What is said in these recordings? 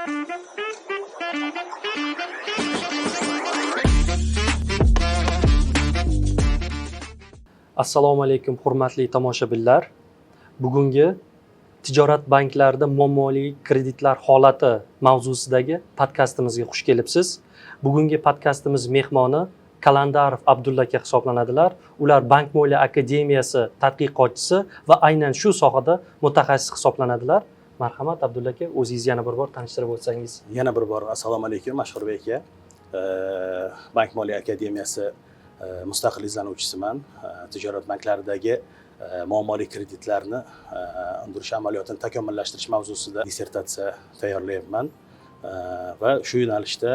Assalomu alaykum, hurmatli tomoshabinlar. Bugungi tijorat banklarida muammoli kreditlar holati mavzusidagi podkastimizga xush kelibsiz. Bugungi podkastimiz mehmoni Kalandarov Abdulla aka hisoblanadilar. Ular Bank moliya akademiyasi tadqiqotchisi va aynan shu sohada mutaxassis hisoblanadilar. Marhamat, Abdulla aka, o'zingizni yana bir bor tanishtirib o'tsangiz. Yana bir bor assalomu alaykum, Mashhurbek aka. Bank moliya akademiyasi mustaqil izlanuvchisiman. Tijorat banklaridagi muammoli kreditlarni undirish amaliyotini takomillashtirish mavzusida dissertatsiya tayyorlayapman va shu yo'nalishda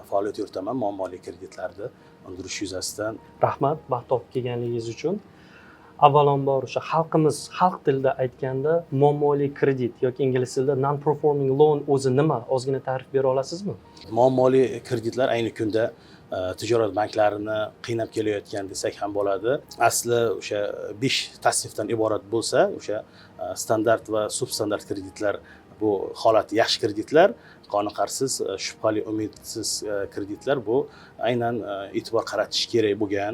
faoliyat yuritaman, muammoli kreditlarni undirish yuzasidan. Rahmat vaqt topib kelganligingiz uchun. Avvalambor, o'sha xalqimiz, xalq tilida aytganda, muammoli kredit yoki ingliz tilida non performing loan o'zi nima, ozgina ta'rif bera olasizmi? Muammoli kreditlar ayni kunda tijorat banklarini qiynab kelayotgan desak ham bo'ladi. Asli o'sha besh tasnifdan iborat bo'lsa, o'sha standart va substandart kreditlar bu holati yaxshi kreditlar, qoniqarsiz, shubhali, umidsiz kreditlar bu aynan e'tibor qaratish kerak bo'lgan,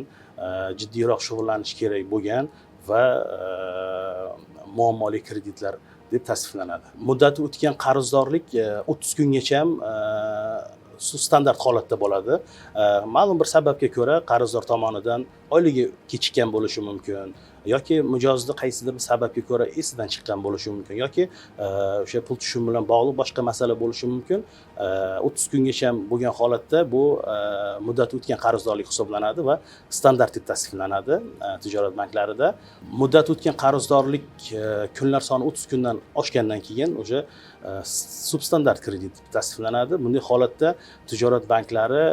jiddiyroq shug'ullanish kerak bo'lgan va muammoli kreditlar deb tasniflanadi. Muddati o'tgan qarzdorlik 30 kungacha standart holatda bo'ladi. Ma'lum bir sababga ko'ra qarzdor tomonidan oyligi kechikkan bo'lishi mumkin yoki mijozni qaysidir bir sababga ko'ra esidan chiqqan bo'lishi mumkin yoki o'sha pul tushumi bilan bog'liq boshqa masala bo'lishi mumkin. 30 kungacha bo'lgan holatda bu muddati o'tgan qarzdorlik hisoblanadi va standart deb tasniflanadi tijorat banklarida. Muddati o'tgan qarzdorlik kunlar soni 30 kundan oshgandan keyin уже substandart kredit deb tasniflanadi. Bunday holatda tijorat banklari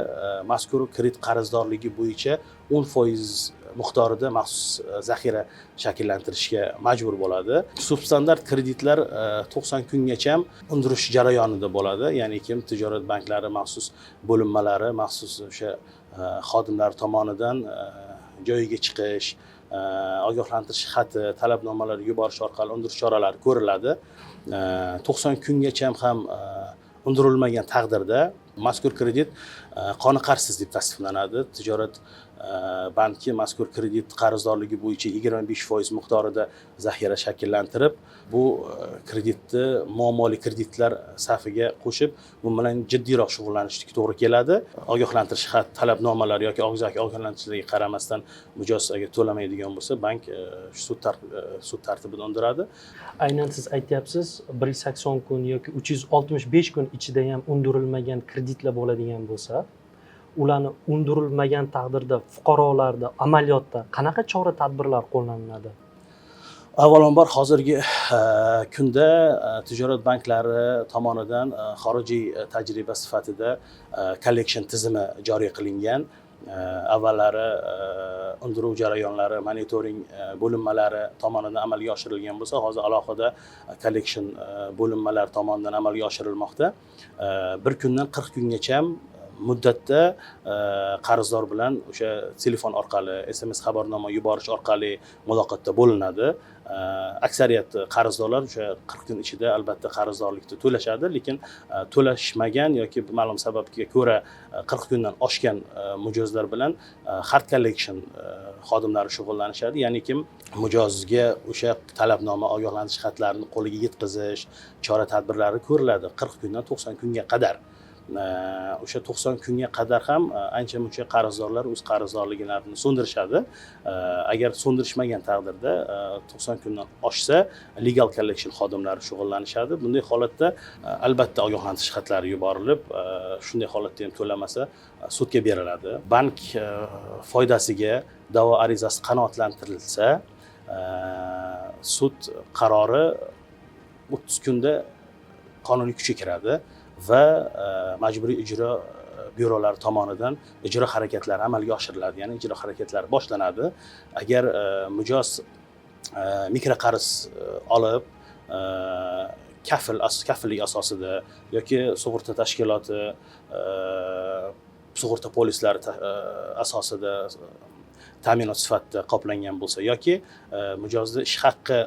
mazkur kredit qarzdorligi bo'yicha 10% miqdorida maxsus zaxira shakllantirishga majbur bo'ladi. Substandart kreditlar 90 kungacha undirish jarayonida bo'ladi, ya'ni kim tijorat banklari maxsus bo'linmalari, maxsus o'sha xodimlar tomonidan joyiga chiqish, ogohlantirish xati, talabnomalar yuborish orqali undirish choralari ko'riladi. 90 kungacha ham undirilmagan taqdirda mazkur kredit qoniqarsiz deb tasniflanadi. Tijorat banki mazkur kredit qarzdorligi bo'yicha 25% miqdorida zaxira shakllantirib, bu kreditni muammoli kreditlar safiga qo'shib, bu bilan jiddiyroq shug'ullanishga to'g'ri keladi. Ogohlantirish xat, talabnomalar yoki og'zaki ogohlantirishlarga qaramasdan mijoz agar to'lamaydigan bo'lsa, bank sud tartibida undiradi. Aynan siz aytyapsiz, 180 kun yoki 365 kun ichida ham undirilmagan kreditlar bo'ladigan bo'lsa, ularni undirilmagan taqdirda fuqarolarda amaliyotda qanaqa chora tadbirlar qo'llaniladi? Avvalambor, hozirgi kunda tijorat banklari tomonidan xorijiy tajriba sifatida collection tizimi joriy qilingan. Avvallari undiruv jarayonlari monitoring bo'linmalari tomonidan amalga oshirilgan bo'lsa, hozir alohida collection bo'linmalari tomonidan amalga oshirilmoqda. Bir kundan 40 kungacha muddatda qarzdor bilan o'sha telefon orqali, SMS xabarnoma yuborish orqali muloqotda bo'linadi. Aksariyat qarzdorlar o'sha 40 kun ichida albatta qarzdorlikni to'lashadi, lekin to'lashmagan yoki ma'lum sababga ko'ra 40 kundan oshgan mijozlar bilan hard collection xodimlari shug'ullanishadi, ya'ni kim mijozga o'sha talabnoma, ogohlantirish xatlarini qo'liga yetkazish chora tadbirlari ko'riladi 40 kundan 90 kunga qadar. O'sha 90 kunga qadar ham ancha muncha qarzdorlar o'z qarzdorliklarini so'ndirishadi. Agar so'ndirishmagan taqdirda, 90 kundan oshsa, legal collection xodimlari shug'ullanishadi. Bunday holatda albatta ogohlantirish xatlari yuborilib, shunday holatda ham to'lamasa, sudga beriladi. Bank foydasiga da'vo arizasi qanoatlantirilsa, sud qarori 30 kunda qonuniy kuchga kiradi va majburiy ijro byurolari tomonidan ijro harakatlari amalga oshiriladi, ya'ni ijro harakatlari boshlanadi. Agar mijoz mikroqarz olib, kafillik asosida yoki sug'urta tashkiloti sug'urta polislari asosida ta'minot sifatida qoplangan bo'lsa yoki mijozni ish haqqi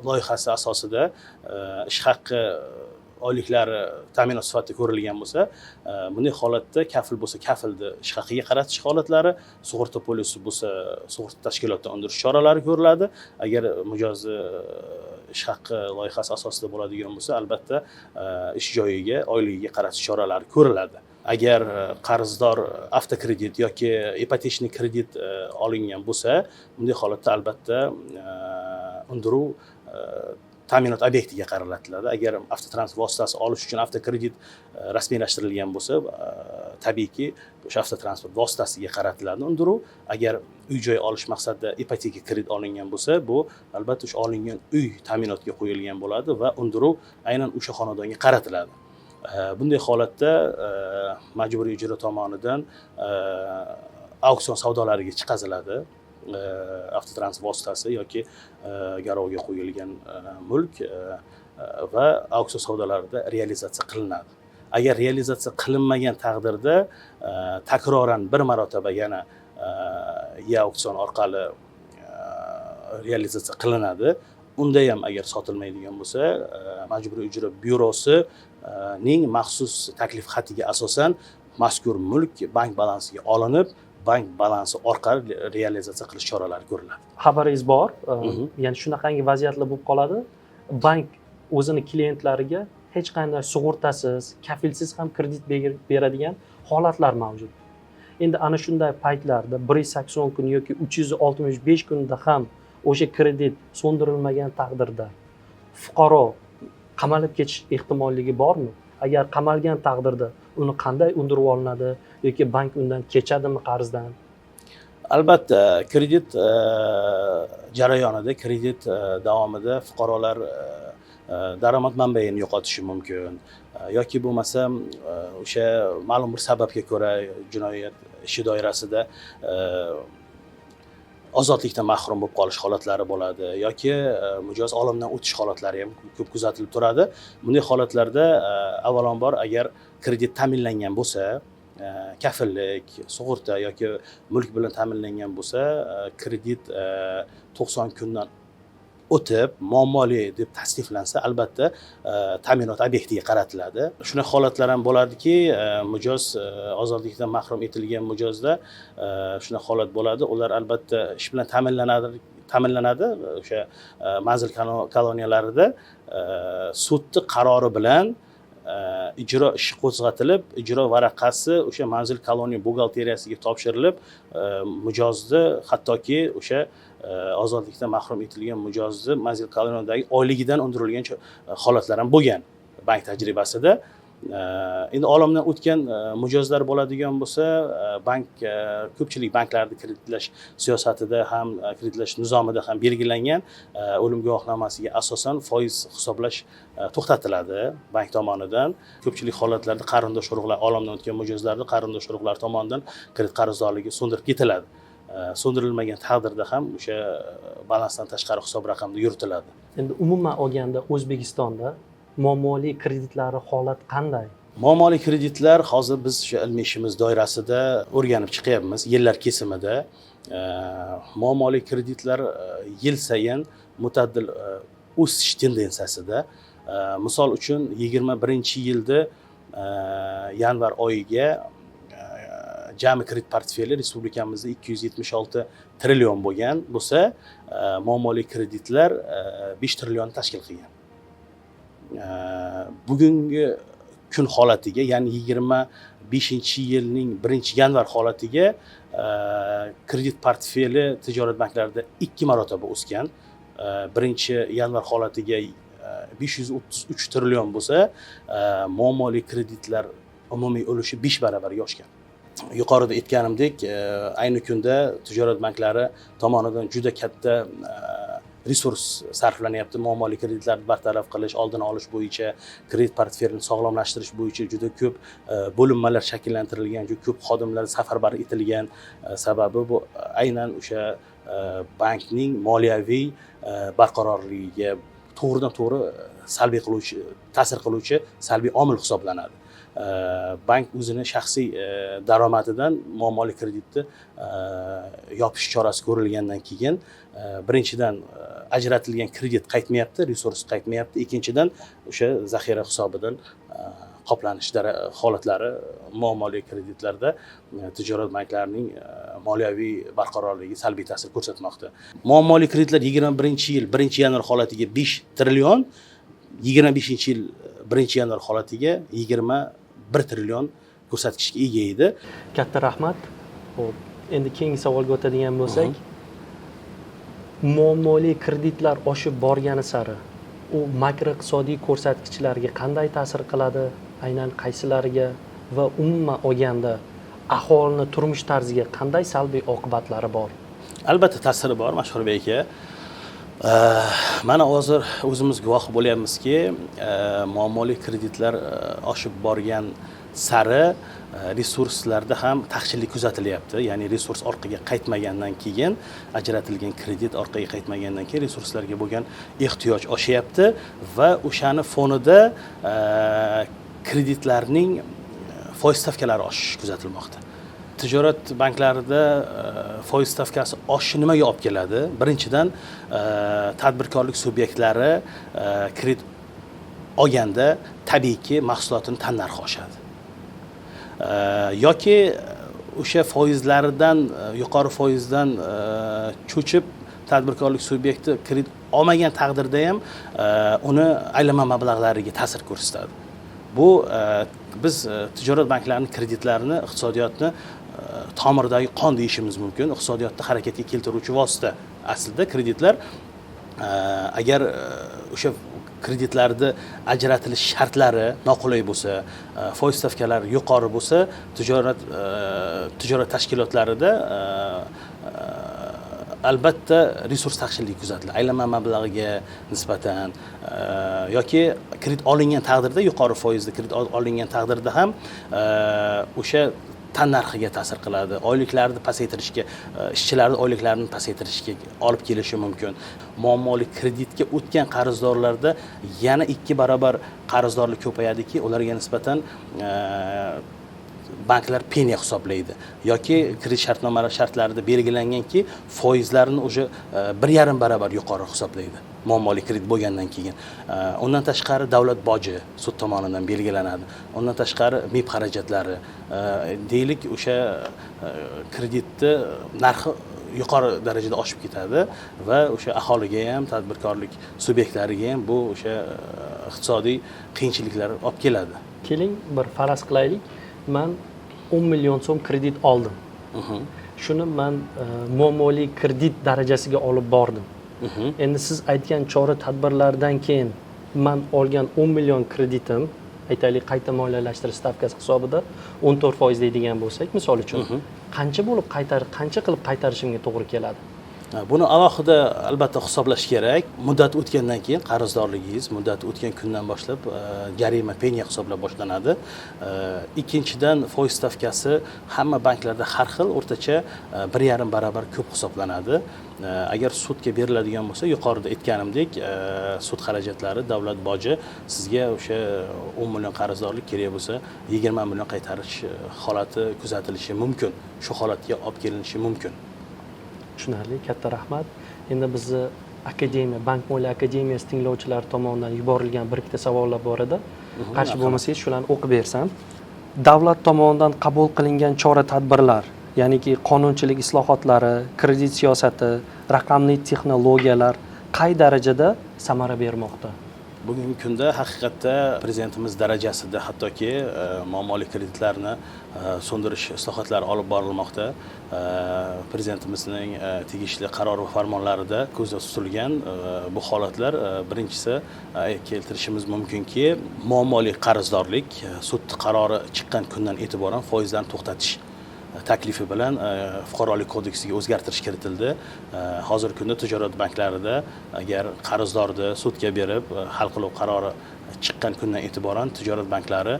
loyihasi asosida ish haqqi Oyliklari ta'minot sifatida ko'rilgan bo'lsa, bunday holatda kafil bo'lsa, kafilni ish haqiga qaratish holatlari, sug'urta polisi bo'lsa, sug'urta tashkilotidan undirish choralari ko'riladi. Agar mijozni ish haqi loyihasi asosida bo'ladigan bo'lsa, albatta, ish joyiga, oyligiga qaratish choralari ko'riladi. Agar qarzdor avtokredit yoki ипотечный kredit olingan bo'lsa, bunday holatda, albatta, undiruv ta'minot obyektiga qaratiladi. Agar avtotransport vositasi olish uchun avtokredit rasmiylashtirilgan bo'lsa, tabiiyki, o'sha avtotransport vositasiga qaratiladi undiruv. Agar uy joy olish maqsadida ipoteka kredit olingan bo'lsa, bu, albatta, o'sha olingan uy ta'minotga qo'yilgan bo'ladi va undiruv aynan o'sha xonadonga qaratiladi. Bunday holatda majburiy ijro tomonidan auksion savdolariga chiqaziladi avtotransport vositasi yoki garovga qo'yilgan mulk va auksion savdolarida realizatsiya qilinadi. Agar realizatsiya qilinmagan taqdirda, takroran bir marotaba yana e-auksion orqali realizatsiya qilinadi. Unda ham agar sotilmaydigan bo'lsa, Majburiy ijro byurosi ning maxsus taklif xatiga asosan mazkur mulk bank balansiga olinib, bank balansi orqali realizatsiya qilish choralari ko'riladi. Xabaringiz bor, ya'ni shunaqangi vaziyatlar bo'lib qoladi, bank o'zini klientlariga hech qanday sug'urtasiz, kafilsiz ham kredit beradigan holatlar mavjud. Endi ana shunday paytlarda 180 kun yoki 365 kunda ham o'sha kredit so'ndirilmagan taqdirda fuqaro qamalib ketish ehtimolligi bormi? Agar qamalgan taqdirda uni qanday undirib olinadi yoki bank undan kechadimi qarzdan? Albatta, kredit jarayonida, kredit davomida fuqarolar daromad manbaini yo'qotishi mumkin yoki bo'lmasam o'sha ma'lum bir sababga ko'ra jinoyat ishi doirasida ozodlikdan mahrum bo'lib qolish holatlari bo'ladi yoki mijoz olamdan o'tish holatlari ham ko'p kuzatilib turadi. Bunday holatlarda, avvalambor, agar kredit ta'minlangan bo'lsa, kafillik, sug'urta yoki mulk bilan ta'minlangan bo'lsa, kredit 90 kundan o'tib muammoli deb tasniflansa, albatta, ta'minot obyektiga qaratiladi. Shunaqa holatlar ham bo'ladiki, mijoz, ozodlikdan mahrum etilgan mijozda shunaqa holat bo'ladi. Ular, albatta, ish bilan ta'minlanadi o'sha manzil koloniyalarida. Sudni qarori bilan ijro ishi qo'zg'atilib, ijro varaqasi o'sha manzil koloniya buxgalteriyasiga topshirilib, mijozni, hattoki o'sha ozodlikdan mahrum etilgan mijozni manzil koloniyadagi oyligidan undirilgan holatlar ham bo'lgan bank tajribasida. Endi olamdan o'tgan mijozlar bo'ladigan bo'lsa, bank, ko'pchilik banklarni kreditlash siyosatida ham, kreditlash nizomida ham belgilangan, o'lim guvohnomasiga asosan foiz hisoblash to'xtatiladi bank tomonidan. Ko'pchilik holatlarda qarindosh urug'lar, olamdan o'tgan mijozlarni qarindosh urug'lar tomonidan kredit qarzdorligi so'ndirib ketiladi. So'ndirilmagan taqdirda ham o'sha balansdan tashqari hisob raqamda yuritiladi. Endi umuman olganda, O'zbekistonda muammoli kreditlari holat qanday? Muammoli kreditlar hozir biz o'sha ilmiy ishimiz doirasida o'rganib chiqyapmiz yillar kesimida. Muammoli kreditlar yil sayin mo'tadil o'sish tendensiyasida. Misol uchun, 21-yilda yanvar oyiga jami kredit portfeli respublikamizda 276 trillion bo'lgan bo'lsa, muammoli kreditlar 5 trillion tashkil qilgan. Bugungi kun holatiga, ya'ni 25-yilning 1-yanvar holatiga kredit portfeli tijorat banklarida ikki marotaba o'sgan. 1-yanvar holatiga 533 trillion bo'lsa, muammoli kreditlar umumiy ulushi 5 barobarga oshgan. Yuqorida aytganimdek, ayni kunda tijorat banklari tomonidan juda katta resurs sarflanyapti muammoli kreditlarni bartaraf qilish, oldini olish bo'yicha, kredit portfelini sog'lomlashtirish bo'yicha juda ko'p bo'linmalar shakllantirilgan, juda ko'p xodimlar safarbar etilgan. Sababi bu aynan o'sha bankning moliyaviy barqarorligiga To'g'ridan to'g'ri salbiy qiluvchi, ta'sir qiluvchi salbiy omil hisoblanadi. Bank o'zini shaxsiy daromadidan muammoli kreditni yopish chorasi ko'rilgandan keyin, birinchidan, ajratilgan kredit qaytmayapti, resurs qaytmayapti, ikkinchidan, o'sha zaxira hisobidan qoplanish holatlari muammoli kreditlarda tijorat banklarining moliyaviy barqarorligiga salbiy ta'sir ko'rsatmoqda. Muammoli kreditlar 21-yil 1-yanvar holatiga 5 trillion, 25-yil 1-yanvar holatiga 21 trillion ko'rsatkichga ega edi. Katta rahmat. Ho'p, endi keyingi savolga o'tadigan bo'lsak, muammoli kreditlar oshib borgani sari u makroiqtisodiy ko'rsatkichlarga qanday ta'sir qiladi, aynan qaysilariga, va umuman olganda aholini turmush tarziga qanday salbiy oqibatlari bor? Albatta, ta'siri bor, Mashhurbek aka. Mana hozir o'zimiz guvoh bo'lyapmizki, muammoli kreditlar oshib borgan sari resurslarda ham taqchillik kuzatilyapti. Ya'ni resurs orqaga qaytmagandan keyin, ajratilgan kredit orqaga qaytmagandan keyin resurslarga bo'lgan ehtiyoj oshyapti va o'shani fonida kreditlarning foiz stavkalari oshishi kuzatilmoqda. Tijorat banklarida foiz stavkasi oshishi nimaga olib keladi? Birinchidan, tadbirkorlik subyektlari kredit olganda, tabiiyki, mahsulotini tannarxi oshadi yoki o'sha foizlaridan, yuqori foizdan cho'chib, tadbirkorlik subyekti kredit olmagan taqdirda ham uni aylanma mablag'lariga ta'sir ko'rsatadi. Bu biz tijorat banklarining kreditlarini iqtisodiyotni tomiridagi qon deyishimiz mumkin. Iqtisodiyotni harakatga keltiruvchi vosita aslida kreditlar. Agar o'sha kreditlarni ajratilish shartlari noqulay bo'lsa, foiz stavkalari yuqori bo'lsa, tijorat tashkilotlarida albatta resurs taqchilligi kuzatiladi aylanma mablag'iga nisbatan yoki kredit olingan taqdirda, yuqori foizda kredit olingan taqdirda ham o'sha tannarxiga ta'sir qiladi, oyliklarni pasaytirishga, ishchilarni oyliklarini pasaytirishga olib kelishi mumkin. Muammoli kreditga o'tgan qarzdorlarda yana 2 barobar qarzdorlik ko'payadiki, ularga nisbatan banklar penya hisoblaydi yoki kredit shartnomalari shartlarida belgilanganki, foizlarni уже 1,5 barobar yuqori hisoblaydi muammoli kredit bo'lgandan keyin. Undan tashqari, davlat boji sud tomonidan belgilanadi. Undan tashqari, MIB xarajatlari, deylik, o'sha kreditni narxi yuqori darajada oshib ketadi va o'sha aholiga ham, tadbirkorlik subyektlariga ham bu o'sha iqtisodiy qiyinchiliklar olib keladi. Keling, bir faraz qilaylik: man 10 million so'm kredit oldim. Shuni man muammoli kredit darajasiga olib bordim. Endi siz aytgan chora tadbirlardan keyin man olgan 10 million kreditim, aytaylik, qayta moliyalashtirish stavkasi hisobida 14% deydigan bo'lsak, misol uchun, qancha bo'lib qaytar, qancha qilib qaytarishimga to'g'ri keladi? Buni alohida, albatta, hisoblash kerak. Muddat o'tgandan keyin, qarzdorligingiz muddati o'tgan kundan boshlab jarima, penya hisoblab boshlanadi. Ikkinchidan, foiz stavkasi hamma banklarda har xil, o'rtacha 1,5 barobar ko'p hisoblanadi. Agar sudga beriladigan bo'lsa, yuqorida aytganimdek, sud xarajatlari, davlat boji, sizga o'sha 10 million qarzdorlik kerak bo'lsa, 20 million qaytarish holati kuzatilishi mumkin, shu holatga olib kelinishi mumkin. Tushunarli, katta rahmat. Endi bizni akademiya, Bank moliya akademiyasi tinglovchilari tomonidan yuborilgan bir ikkita savollar bor edi. Qarshi bo'lmasangiz, shularni o'qib bersam. Davlat tomonidan qabul qilingan chora tadbirlar, ya'niki qonunchilik islohotlari, kredit siyosati, raqamli texnologiyalar qay darajada samara bermoqda? Bugungi kunda haqiqatda prezidentimiz darajasida hattoki muammoli kreditlarni so'ndirish islohotlari olib borilmoqda. Prezidentimizning tegishli qaror va farmonlarida ko'zda tutilgan bu holatlar. Birinchisi, keltirishimiz mumkinki, muammoli qarzdorlik sud qarori chiqqan kundan e'tiboran foizlarni to'xtatish taklifi bilan Fuqarolik kodeksiga o'zgartirish kiritildi. Hozirgi kunda tijorat banklarida agar qarzdorni sudga berib, hal qiluv qarori chiqqan kundan e'tiboran tijorat banklari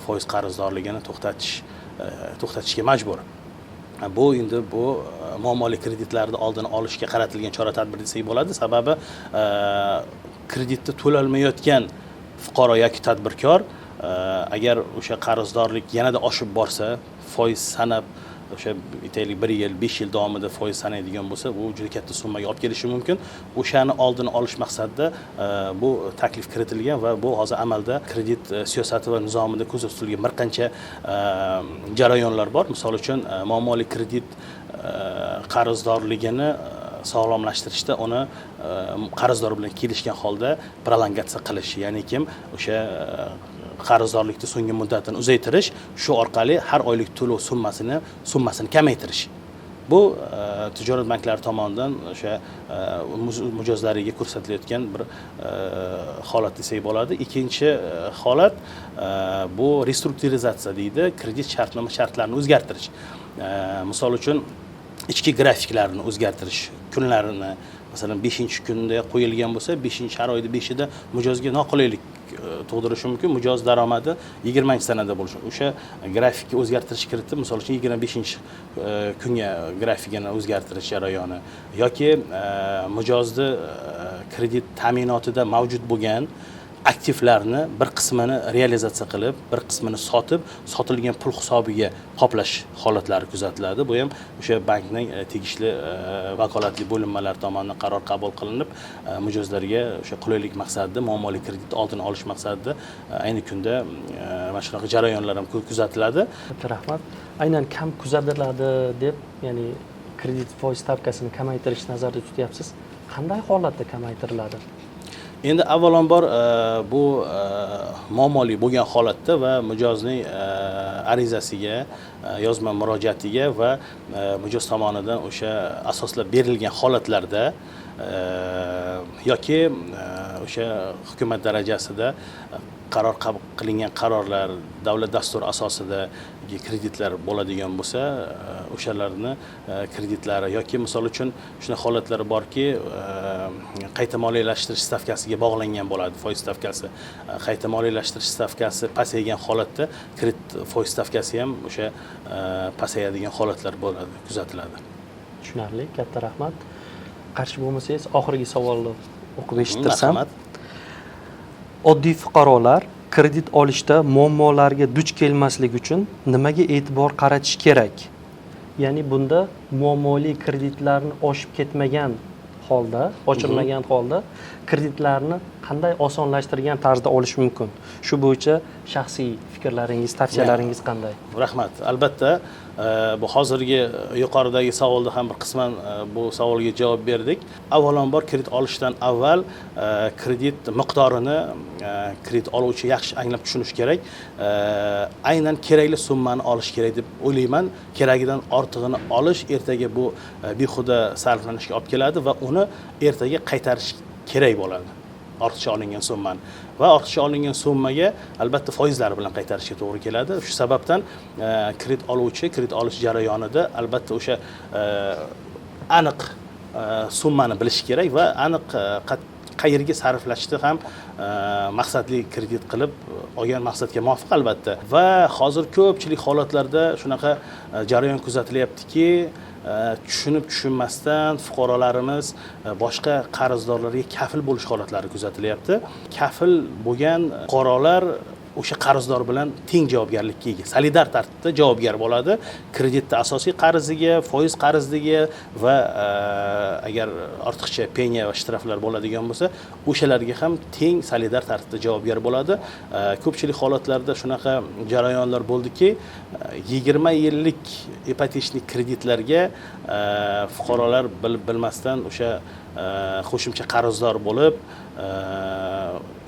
foiz qarzdorligini to'xtatishga majbur. Bu endi bu muammoli kreditlarni oldini olishga qaratilgan chora tadbir desak bo'ladi, sababi Kreditni to'lolmayotgan fuqaro yoki tadbirkor, agar o'sha qarzdorlik yanada oshib borsa, foiz sanab, o'sha aytaylik, bir yil, 5 yil davomida foiz sanaydigan bo'lsa, bu juda katta summaga olib kelishi mumkin. O'shani oldini olish maqsadida bu taklif kiritilgan va bu hozir amalda kredit siyosati va nizomida ko'zda tutilgan bir qancha jarayonlar bor. Misol uchun, muammoli kredit qarzdorligini sog'lomlashtirishda uni qarzdor bilan kelishgan holda prolongatsiya qilish, ya'ni kim o'sha qarzdorlikni so'nggi muddatini uzaytirish, shu orqali har oylik to'lov summasini kamaytirish. Bu tijorat banklari tomonidan o'sha mijozlariga ko'rsatilayotgan bir holat desak bo'ladi. Ikkinchi holat, bu restrukturizatsiya deydi, kredit shartnoma shartlarini o'zgartirish. Misol uchun, ichki grafiklarni o'zgartirish kunlarini, masalan, 5-kunda qo'yilgan bo'lsa, 5, har oyda 5ida mijozga noqulaylik tug'dirishi mumkin. Mijoz daromadi 20-sanada bo'lishi, o'sha grafikka o'zgartirish kiritib, misol uchun, 25 kunga grafikini o'zgartirish jarayoni yoki mijozni kredit ta'minotida mavjud bo'lgan aktivlarni bir qismini realizatsiya qilib, bir qismini sotib, sotilgan pul hisobiga qoplash holatlari kuzatiladi. Bu ham o'sha bankning tegishli vakolatli bo'linmalari tomonidan qaror qabul qilinib, mijozlarga o'sha qulaylik maqsadida, muammoli kredit oldini olish maqsadida ayni kunda mana shunaqa jarayonlar ham kuzatiladi. Katta rahmat. Aynan kam kuzatiladi deb, ya'ni kredit foiz stavkasini kamaytirishni nazarda tutyapsiz. Qanday holatda kamaytiriladi? Endi avvalambor, bu muammoli bo'lgan holatda va mijozning arizasiga, yozma murojaatiga va mijoz tomonidan o'sha asoslar berilgan holatlarda yoki o'sha hukumat darajasida qaror qabul qilingan qarorlar, davlat dasturi asosida kreditlar bo'ladigan bo'lsa, o'shalarni kreditlari yoki misol uchun shunday holatlar borki, qayta moliyalashtirish stavkasiga bog'langan bo'ladi foiz stavkasi. Qayta moliyalashtirish stavkasi pasaygan holatda kredit foiz stavkasi ham o'sha pasayadigan holatlar bo'ladi, kuzatiladi. Tushunarli, katta rahmat. Qarshi bo'lmasangiz, oxirgi savolni o'qib eshittirsam. Marhamat. Oddiy fuqarolar kredit olishda muammolarga duch kelmaslik uchun nimaga e'tibor qaratish kerak? Ya'ni bunda muammoli kreditlarni oshib ketmagan holda, oshirmagan holda kreditlarni qanday osonlashtirgan tarzda olish mumkin? Shu bo'yicha shaxsiy fikrlaringiz, tavsiyalaringiz qanday? Rahmat. Albatta, bu hozirgi yuqoridagi savolda ham bir qisman bu savolga javob berdik. Avvalambor, kredit olishdan avval kredit miqdorini kredit oluvchi yaxshi anglab tushunishi kerak. Aynan kerakli summani olish kerak deb o'ylayman. Keragidan ortig'ini olish ertaga bu behuda sarflanishga olib keladi va uni ertaga qaytarish kerak bo'ladi, ortiqcha olingan summani, va ortiqcha olingan summaga albatta foizlari bilan qaytarishga to'g'ri keladi. Shu sababdan kredit oluvchi kredit olish jarayonida albatta o'sha aniq summani bilishi kerak va aniq qayerga sarflashni ham maqsadli kredit qilib olgan maqsadga muvofiq, albatta. Va hozir ko'pchilik holatlarda shunaqa jarayon kuzatilyaptiki, tushunib tushunmasdan fuqarolarimiz boshqa qarzdorlarga kafil bo'lish holatlari kuzatilyapti. Kafil bo'lgan fuqarolar o'sha qarzdor bilan teng javobgarlikka ega, solidar tartibda javobgar bo'ladi kreditni asosiy qarziga, foiz qarzligiga va agar ortiqcha penya va shtraflar bo'ladigan bo'lsa, o'shalarga ham teng solidar tartibda javobgar bo'ladi. Ko'pchilik holatlarda shunaqa jarayonlar bo'ldiki, 20 yillik ипотечный kreditlarga fuqarolar bilib bilmasdan o'sha qo'shimcha qarzdor bo'lib,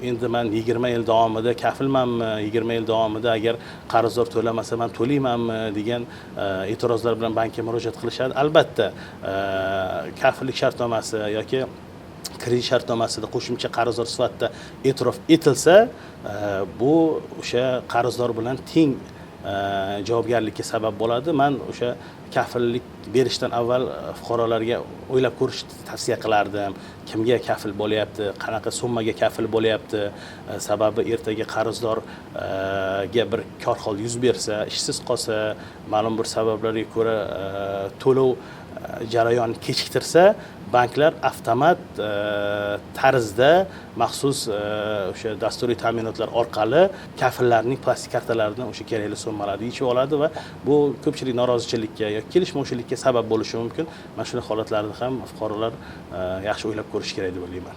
endi man 20 yil davomida kafilmanmi, 20 yil davomida agar qarzdor to'lamasa, man to'laymanmi degan e'tirozlar bilan bankka murojaat qilishadi. Albatta, kafillik shartnomasi yoki kredit shartnomasida qo'shimcha qarzdor sifatida e'tirof etilsa, bu o'sha qarzdor bilan teng javobgarlikka sabab bo'ladi. Man o'sha kafillik berishdan avval fuqarolarga o'ylab ko'rishni tavsiya qilardim, kimga kafil bo'lyapti, qanaqa summaga kafil bo'lyapti. Sababi ertaga qarzdorga bir kor hol yuz bersa, ishsiz qolsa, ma'lum bir sabablarga ko'ra to'lov Jarayonni kechiktirsa, banklar avtomat tarzda maxsus o'sha dasturiy ta'minotlar orqali kafillarning plastik kartalaridan o'sha kerakli summalarni yechib oladi va bu ko'pchilik norozichilikka yoki kelishmovchilikka sabab bo'lishi mumkin. Mana shunday holatlarni ham fuqarolar yaxshi o'ylab ko'rishi kerak deb o'ylayman.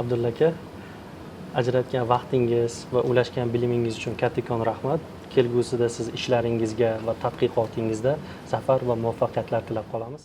Abdulla aka, ajratgan vaqtingiz va ulashgan bilimingiz uchun kattakon rahmat. Kelgusida siz ishlaringizga va tadqiqotingizda zafar va muvaffaqiyatlar tilab qolamiz.